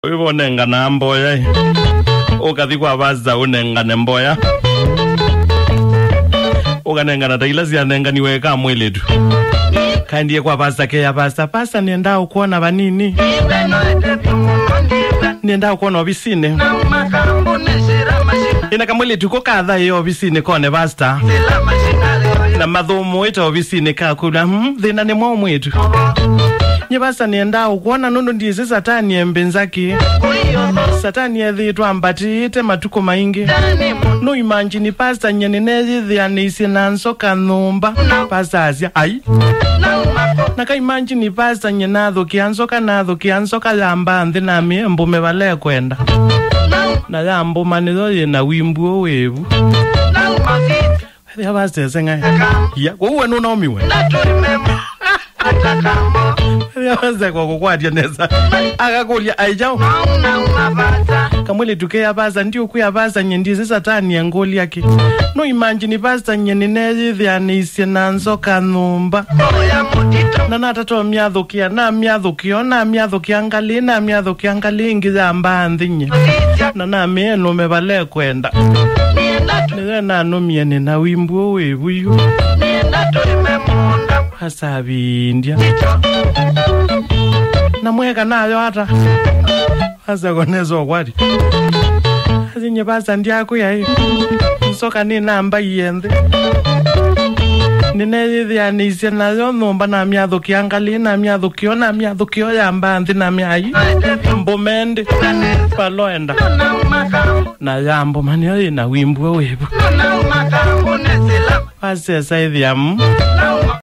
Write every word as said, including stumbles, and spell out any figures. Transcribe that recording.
Wĩva ũnengana mboya ĩ? Ũkathi kwa vasa ũnengane mboya. Ũkanengana ta ila syanenganiwe ka mwĩlĩtu. Kaendie kwa vasa keya vasa, "Vasa, nĩendaa ũkwona vanini. Nĩendaa ũkwona ovisinĩ." Ĩna kamwĩlĩtu ko kathaĩ ovisinĩ kone vasa. Na mathũmũĩte ovisinĩ kakũlya, "Hmm, thĩna nĩ mwaũ mwĩtu?" Nye vasa nĩendaa ũkwona nũndũ ndiĩsĩ Satani e mbĩ nzaki. Satani ethĩĩtwe ambatĩĩte matukũ maingĩ. No imagine pastor nye nĩneyĩthĩanĩisye na nzoka nyũmba. Pastor asya, "Ai." Na ka imagine pastor nye nathũkĩa nzoka, nathũkĩa nzoka yamba nthĩ na mĩembũme vala ekwenda. Na yambũma nĩyo yĩna wimbu wĩvu. Ethĩa pastor eseng'ae. Ya, kwa uwe nũnaumiwe. Ethĩa pastor kwa kũkwatya nesa. Akakũlya, "Ai kyaũ?" Kamwĩlĩtu keya pastor, "Ndiũkwĩa pastor, nye ndiĩsĩ Satani engũlya kĩ." No imagine pastor nye nĩneyĩthĩanĩisye na nzoka nyũmba. Na natatomyathũkĩa, namyathũkĩa, namyathũkĩa ngalĩ, namyathũkĩa ngalĩ ĩngĩ yamba nthĩ nye. Na namĩenũme vala ekwenda. Nĩyo nanũmie nĩna wimbu wĩvu yu. Asavindya. Na mweka nayo ata? Asakonesa ũkwati. Asinye vasa ndyakwĩa ĩ. Nzoka nĩnambaie nthĩ. Nĩneyĩthĩanĩisye nayo nyũmba, namyathũkĩa ngalĩ, namyathũkĩa, namyathũkĩa yamba nthĩ, namyai. Mbũme ndĩ. Valoenda. Na yambũma nĩyo yĩna wimbu wĩvu. Vasesa ĩthĩa, mm.